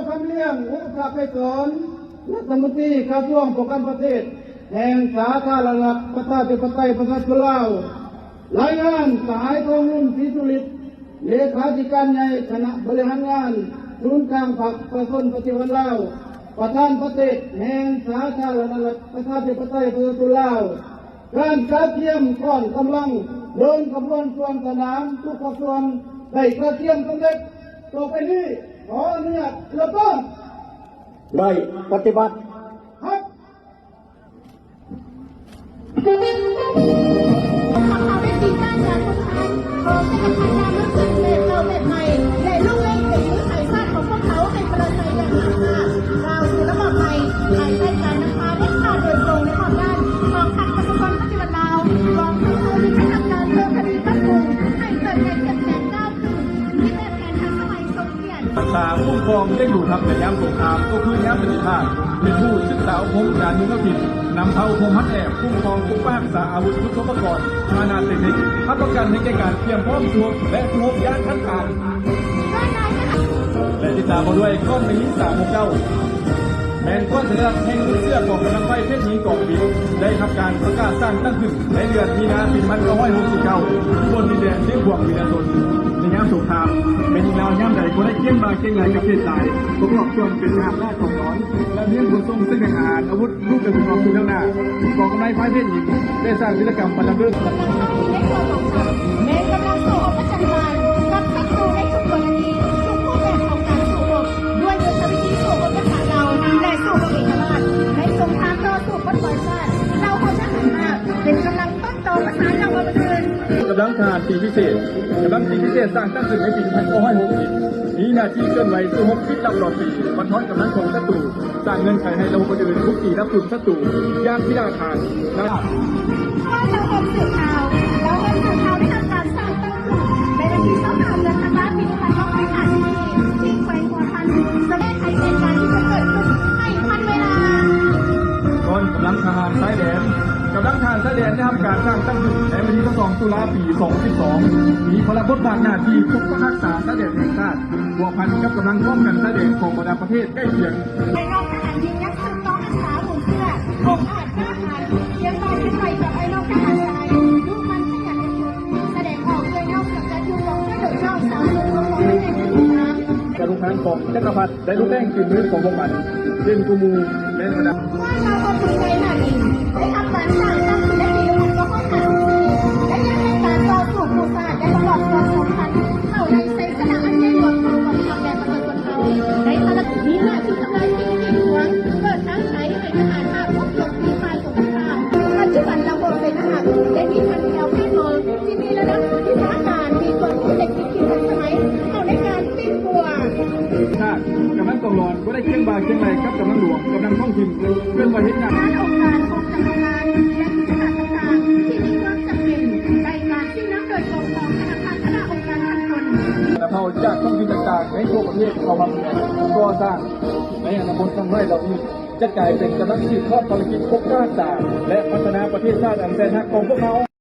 ຄຳລ້ຽງ ອຸປະຖາໄກສອນ ລັດຖະມົນຕີກະຊວງປ້ອງກັນປະເທດ ແຫ່ງສາທາລະນະລັດ ປະຊາທິປະໄຕ ປະຊາຊົນລາວ. ລາຍງານ ສະຫາຍ ທອງລຸນ ສີສຸລິດ ເລຂາທິການໃຫຍ່ຄະນະບໍລິຫານງານສູນກາງພັກປະຊາຊົນປະຕິວັດລາວ, ປະທານປະເທດແຫ່ງສາທາລະນະລັດ ປະຊາທິປະໄຕ ປະຊາຊົນລາວ. ການກະກຽມກ້ອນກຳລັງເດີນຂະບວນສວນສະໜາມທຸກພາກສ່ວນໄດ້ກະກຽມສຳເລັດ. ຕໍ່ໄປນີ້ ຂໍອະນຸຍາດເລີ່ມຕົ້ນ. ໄດ້ປະຕິບັດ. ພວກເຮົາໄດ້ຕີຕ້ານການປົກຄອງຂອງຈັກກະພັດດາວເຮືອງແບບເກົ່າແບບໃໝ່ ແລະ ລຸກເລັ່ງເປັນມື້ໄຂຊາດຂອງພວກເຂົາໃຫ້ປະລາໄຊຢ່າງຫ້າມຫ້າມ ກ້າວສູ່ລະບອບໃໝ່ ພາຍໃຕ້ການນຳພາເດັດຂາດໂດຍກົງແລະຮອບດ້ານຂອງພັກປະຊາຊົນປະຕິວັດລາວ. ກອງທັບເຮົາໄດ້ທຳການເພີ່ມທະວີປັບປຸງໃຫ້ເກີດໃຫຍ່ເຂັ້ມແຂງກ້າວຂຶ້ນ ມີແບບແຜນທັນສະໄໝສົມ ຮັກສາ, ຄຸ້ມຄອງ, ລ້ຽງດູທັບໃນຍາມສົງຄາມ ກໍຄືຍາມປະຕິພາກ, ເປັນຜູ້ສຶກສາອົບຮົມການເມືອງທ້ອງຖິ່ນ, ນຳພາອົບຮົມຮັບແອບ, ຄຸ້ມຄອງ, ປົກປັກຮັກສາອາວຸດ, ຍຸດໂທປະກອນ, ອານາເຕັກນິກ, ຮັບປະກັນໃຫ້ແກ່ການກຽມພ້ອມສູ້ຮົບ ແລະ ສູ້ຮົບຢ່າງທັນການ. ແລະ ຕິດຕາມມາດ້ວຍກອງບິນສາມຫົກເກົ້າ ແມ່ນກອງສັນຍະລັກແຫ່ງເສືອກອງກຳລັງໄຟເພດຍິງກອງບິນ ໄດ້ຮັບການປະກາດສ້າງຕັ້ງຂຶ້ນ ໃນເດືອນມີນາ ປີໜຶ່ງພັນເກົ້າຮ້ອຍຫົກສິບເກົ້າ ຢູ່ບົນດິນແດນຊຽງຂວາງ ວິລະຊົນ. ໃນຍາມສົງຄາມ ແມ່ຍິງລາວຍາມໃດກໍໄດ້ກຽມບ່າກຽງໄຫຼກັບເຂດຕາຍ, ປະກອບສ່ວນເປັນທະຫານລາດກອງນອນ, ລຳລຽງຂົນສົ່ງເຊິ່ງທະຫານອາວຸດ ລູກກະສຸນອອກສູ່ແຖວໜ້າ. ກອງກຳໄລຝ່າຍເພດຍິງ ໄດ້ສ້າງວິລະກຳປະດັບເລີດ. ກຳລັງເຂົ້າມາໃນກອງທັບ ແມ່ນກຳລັງສູ້ຮົບປະຈັນບານກັບສັດຕູໃນທຸກກໍລະນີ, ທຸກຮູບແບບຂອງການສູ້ຮົບ, ດ້ວຍຍຸດທະວິທີສູ້ຮົບລັກສາເຫຼົ່າ ແລະ ສູ້ຮົບເອກະລາດ. ໃນສົງຄາມຕໍ່ສູ້ປົດປ່ອຍຊາດ, ເຫຼົ່າເຜົ່າຊາດ ເປັນກຳລັງ ກຳລັງທະຫານປີກພິເສດ ກຳລັງປີກພິເສດສ້າງຕັ້ງຂຶ້ນໃນປີໜຶ່ງພັນເກົ້າຮ້ອຍຫົກສິບ ມີໜ້າທີ່ເຄື່ອນໄຫວສູ້ຮົບປິດລັບຕອນປີ, ບັນທອນກຳລັງຂອງສັດຕູ, ສ້າງເງື່ອນໄຂໃຫ້ລະບົບອື່ນໆບຸກຕີດັບສູນສັດຕູຢ່າງພິນາດຫານ. ເລົ່າເຮົາສືບຂ່າວ ເລົ່າເຮົາສືບຂ່າວໄດ້ທຳການສ້າງຕັ້ງຂຶ້ນໃນວັນທີຊາວຫ້າ ເດືອນທັນວາ ປີໜຶ່ງພັນເກົ້າຮ້ອຍຫ້າສິບສີ່ ທີ່ແຂວງຫົວພັນ ສະແດງໃຫ້ເຫດການທີ່ຈະເກີດຂຶ້ນໃຫ້ທັນເວລາ. ກອງກຳລັງທະຫານຊາຍແດນ ກຳລັງທະຫານຊາຍແດນໄດ້ຮັບການສ້າງຕັ້ງຂຶ້ນໃນວັນທີຊາວສອງ ຕຸລາ ປີສອງພັນສິບສອງ ມີພາລະບົດບາດໜ້າທີ່ປົກປັກຮັກສາຊາຍແດນແຫ່ງຊາດ ພົວພັນກັບກຳລັງປ້ອງກັນຊາຍແດນຂອງບັນດາປະເທດໃກ້ຄຽງ. ອ້າຍນ້ອງທະຫານຍິງຍັງສືບຕໍ່ຮັກສາມູນເຊື້ອ ອົງອາດກ້າຫານ ຄຽງບ່າຄຽງໄຫວກັບອ້າຍນ້ອງທະຫານຊາຍ ດຸໝັ່ນຂະຫຍັນອົດທົນ ສະແດງອອກດ້ວຍເງົາສັນຈະຢູ່ຂອງເຊື້ອໂດຍເຈົ້າສາວສຸດຂອງຂອງໃນແຫ່ງທີ່ສາມ ການຮຸກຮານຂອງຈັກກະພັດ ໄດ້ລຸກແລ້ງຕື່ມມືຂອງພວກມັນ ເດັ່ນກວ່າໝູ່ແມ່ນບັນດາ. ເມື່ອຊາວຄອບຄົວໄຊນາດອິນ ໄດ້ຮັບການສ້າງຕັ້ງຂຶ້ນໃນປີໜຶ່ງພັນເກົ້າຮ້ອຍຫ້າສິບສີ່ ໄດ້ຍັງເຮັດການຕໍ່ສູ້ກູ້ຊາດ ແລະ ຕະຫຼອດສອງພັນ ເຂົ້າໃນໄຊຊະນະອັນໃຫຍ່ຫຼວງຂອງກອງທັບ ແລະ ປະຊາຊົນເຮົາ ໃນພາລະກິດມີໜ້າທີ່ທຳລາຍສິ່ງກີດຂວາງ ເປີດທາງໄຂໃຫ້ທະຫານຮາບບຸກໂຈມຕີຝ່າຍ ປັດຈຸບັນລາວໂຮເຊນາຮັກໄດ້ມີທັງແຖວແພດໂມທີ່ມີລະດັບວິຊາການ ມີຄວາມຮູ້ເຕັກນິກທີ່ທັນສະໄໝເຂົ້າໃນການປິ່ນປົວ. ຊາດ ກຳລັງກອງຫຼອນບໍ່ໄດ້ຄຽງບ່າຄຽງໄຫຼ່ກັບກຳລັງຫຼວງ, ກຳລັງທ້ອງຖິ່ນເຄື່ອນໄຫວເຮັດງານ. ການອົງການຄົງຈັກກະວານ ແລະ ຍຸດທະສາດຕ່າງໆທີ່ມີຄວາມຈຳເປັນ ໄດ້ການຊີ້ນຳໂດຍກົງຂອງຄະນະພັກຄະນະອົງການພັນຄົນ. ນຳເຜົ່າຈາກທ້ອງຖິ່ນຕ່າງໆໃນທົ່ວປະເທດເຂົ້າມາເມືອງກໍ່ສ້າງ ໃນອະນາຄົດ ນຳໃຫ້ເຫຼົ່ານີ້ຈະກາຍເປັນກຳລັງສືບທອດພາລະກິດປົກປັກຮັກສາ ແລະ ພັດທະນາປະເທດຊາດອັນແສນຮັກຂອງພວກເຮົາ.